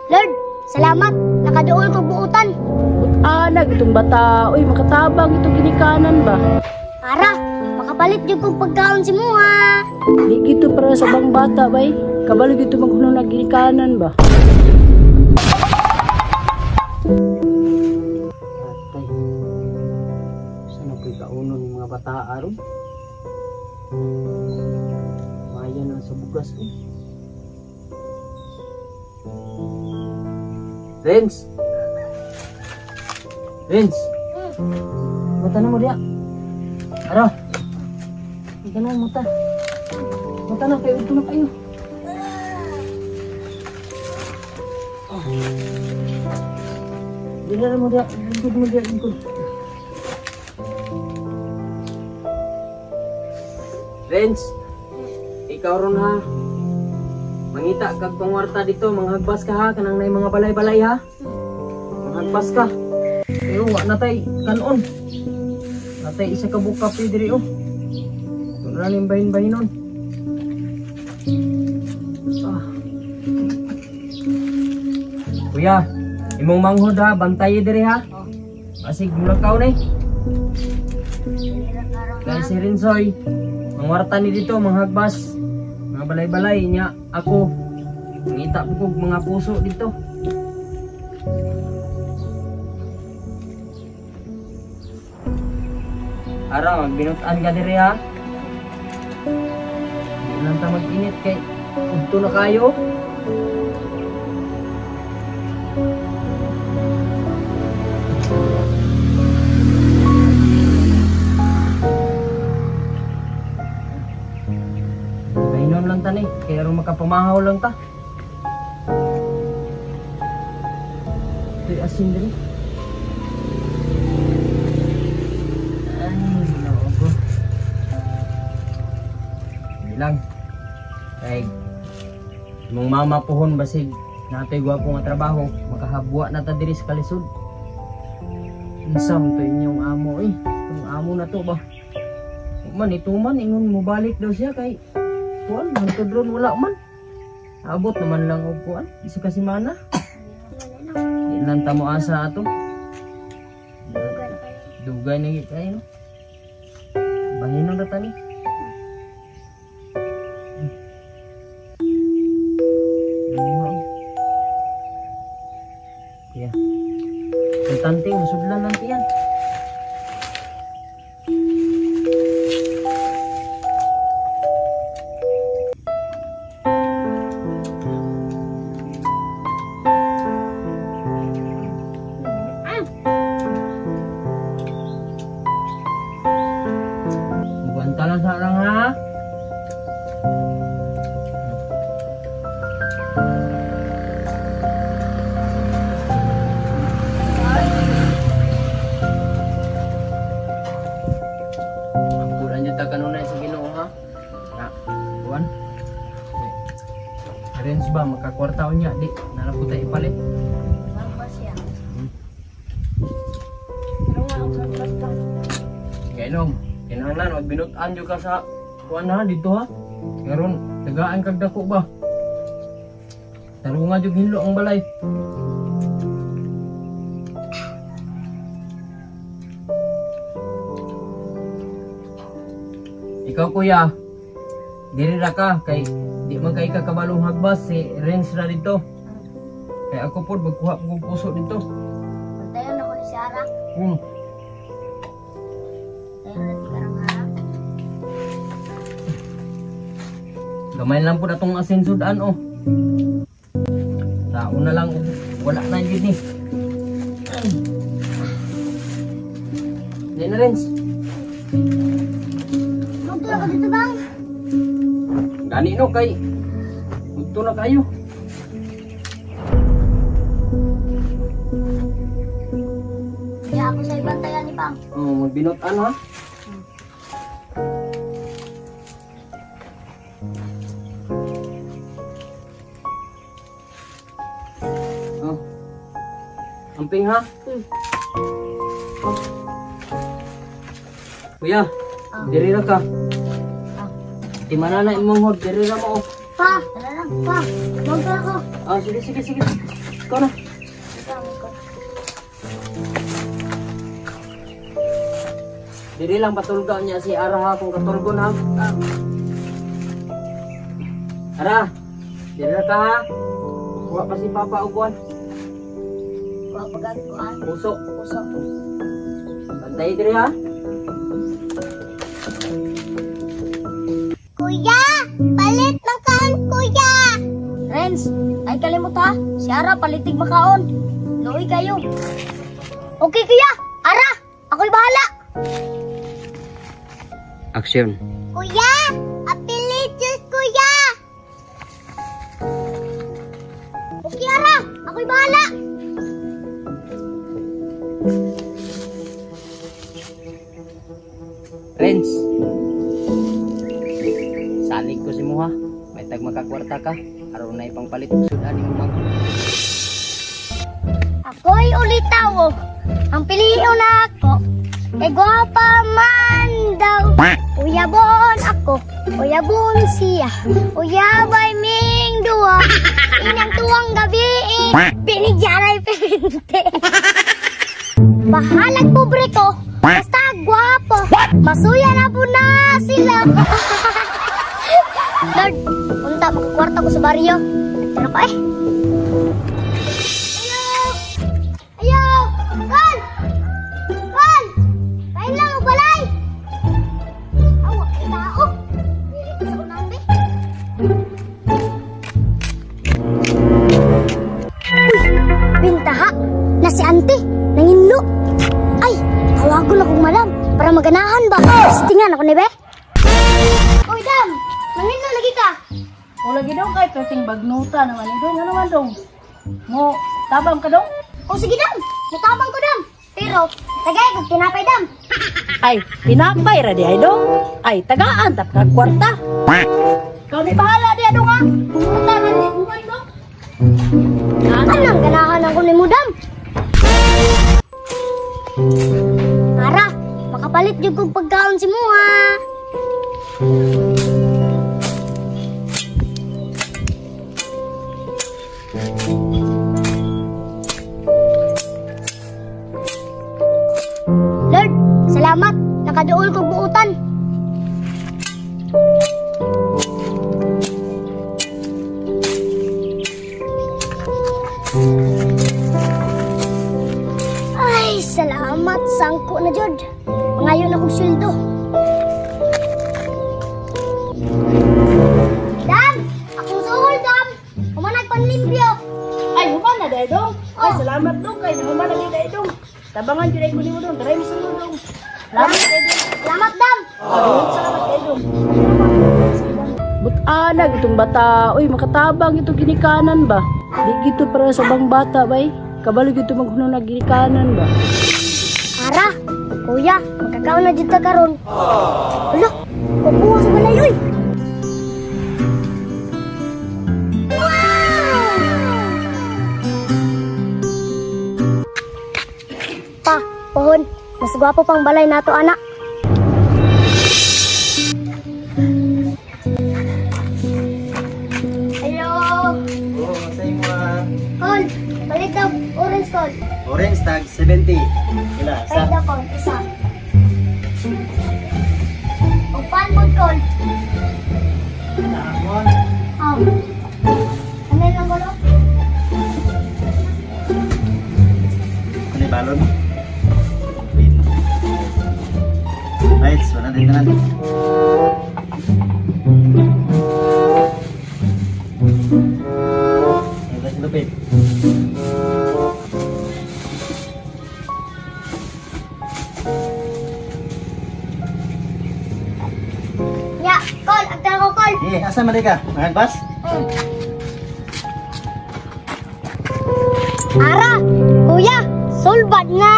Lord, salamat. Nakaduol kog buutan. Anag itong bata, uy, makatabang itong ginikanan ba? Para, makapalit jud kog pagkaon si muha. Di gito para sa bang bata, bay. Kabalo gito maghunong na ginikanan ba? Atay. Saan ako'y kaunon ng mga bata aron? Maya na sa bugas eh. Renz! Renz! Mata na mo diya. Ara! Mata na, mata. Mata na kayo, ito na kayo. Oh. Dila mo diya, lingkod mo diya, lingkod. Renz, ikaw ron ha. Mangita kag pangwarta dito, manghagbas ka ha, kanang nay mga balay-balay ha. Manghagbas ka. Pero wa na tay kanon. Natay isa ka buka kape diri oh. Tunan ning bahin-bahinon. Ah. Kuya, imong manghod ha, bantay diri ha. Basig mulakaw ni. Kay si Rinsoy, mangwarta ni dito, manghagbas. Mga balay-balay nya ako. Mangita po kog mga puso dito. Ara, magbinutan ka diri ha. Di lang ta mag-init kay udto na kayo. Mainom lang ta ni, kaya ron makapamahaw lang ta. Ito'y asin diri. Ay, ginoo ko. Hindi lang. Kay imong mama pohon basig natoy gwapo nga trabaho, makahabwa na ta diri sa kalisod. Unsam to inyong amo eh. Itong amo na to ba? Man ito man ingon mo balik daw siya kay kuan hangtod ron wala man. Abot naman lang og kuan isa ka semana. Di lang ta mo asa ato. Dugay na gyud kayo no. Bahinon ra ta ni. Kuya. Importante masudlan lang tiyan. Buwan sa orang ha. Ampuran jud ta kanunay sa Ginoo ha. Na, kuan. Renz ba makakwarta unya di na po tayo ipalit. Siya. Kainom. Kinahanglan magbinutan jud ka sa kuan ha dito ha. Karon tagaan kag dako ba. Tarunga jud hinlo ang balay. Ikaw kuya, diri ra ka kay di man kay ka kabalong hagbas si Renz ra dito. Kay ako pod magkuha pud puso dito. Bantayan ako ni Sarah. Gamay lang po na itong asin sudan oh. Tao na lang, wala na yun eh. Hindi na Renz. Magto na ka dito bang? Gani no kay. Magto na kayo. Kaya ako sa ibang tayan ni Bang. Oh, magbinutan ha. Amping ha? Kuya, diri ra ka. Di mana na imong hod, diri ra mo. Pa, tara lang, pa. Magto ako. Ah, sige, sige, sige. Ikaw na. Diri lang patulga niya si Ara ha kung katulgon ha. Ara, diri na ka ha. Kuha pa si Papa og kuan. Kuha pa gani kuan. Puso. Puso. Bantay diri ha. Kuya, palit makaon kuya. Renz, ay kalimot ha. Si Ara palitig makaon. Luoy kayo. Okay kuya, Ara, ako'y bahala. Action. Kuya, apilit juice kuya. Okay Ara, ako'y bahala. Renz, salig ko si Muha. May tag makakwarta ka. Aron na ipang palit og sudan ni Mang. Ako'y ulitaw. Ang piliyon ako. Kay gwapa man daw. Uyabon ako. Uyabon siya. Uyabay ming duwa. Inang tuwang gabi. Pinigyanay pinte. Bahalag pobre ko. Basta gwapo. Masuya na po na sila. Lord, unta makakwarta ko sa baryo. Tara ko eh. Ayaw! Ayaw! Kol! Kol! Kain lang og balay! Awa, kay tao. Dili ko sa unang be. Uy! Bintaha! Na si auntie! Nanginlo! Ay! Tawagon akong madam para maganahan ba? Tingan ako ni be. Uy, dam! Nanginlo lagi ka! O lagi dong kay perting bagnuta naman dong. Ano man dong? Mo tabang ka dong? O sige dam! Natabang ko dam! Pero, tagay kog tinapay dam! Ay, tinapay ra di ay dong. Ay, tagaan tap kag kwarta. Ikaw ni bahala di adong ha. Pumunta na di buhay dong. Anang ganahan ako ni mo dam! Ara, makapalit jud kog pagkaon si mo ha. Lord, salamat. Nakaduol kog buutan. Ay, salamat. Sangko na jud. Mangayon akong sweldo. Dam! Akong suhol, Dam! Humanag panlimpyo. Ay, human na dahil dong. Ay, Oh. salamat dong. Kay human na dahil dong. Tabangan jud ay ko nimo dong. Daray mo sulod dong. Salamat kay dong. Salamat, Dam! Ay, salamat kay dong. Butanag itong bata. Uy, makatabang itong ginikanan ba? Di gito para sa bang bata, bay. Kabalo gito maghunong na ginikanan ba? Ara, kuya, magkakaon na dito karon. Hala, pabuha sa balay, uy! Wow! Pa, pohon, mas gwapo pang balay nato, anak. Hello! Oo, sa imo ah. Call, palit daw, orange call. Orange tag 70. Ila, Palit sa. daw, call, isa. O panbod call. Amon. Oh. Ano lang ko, no? Ano yung balon? Wait. Lights, wala din na natin. Ano ba si Lupit? Ya, call, agdala ko call. Eh, asa man di ka? Nakagbas? Ara, kuya, sulbad na.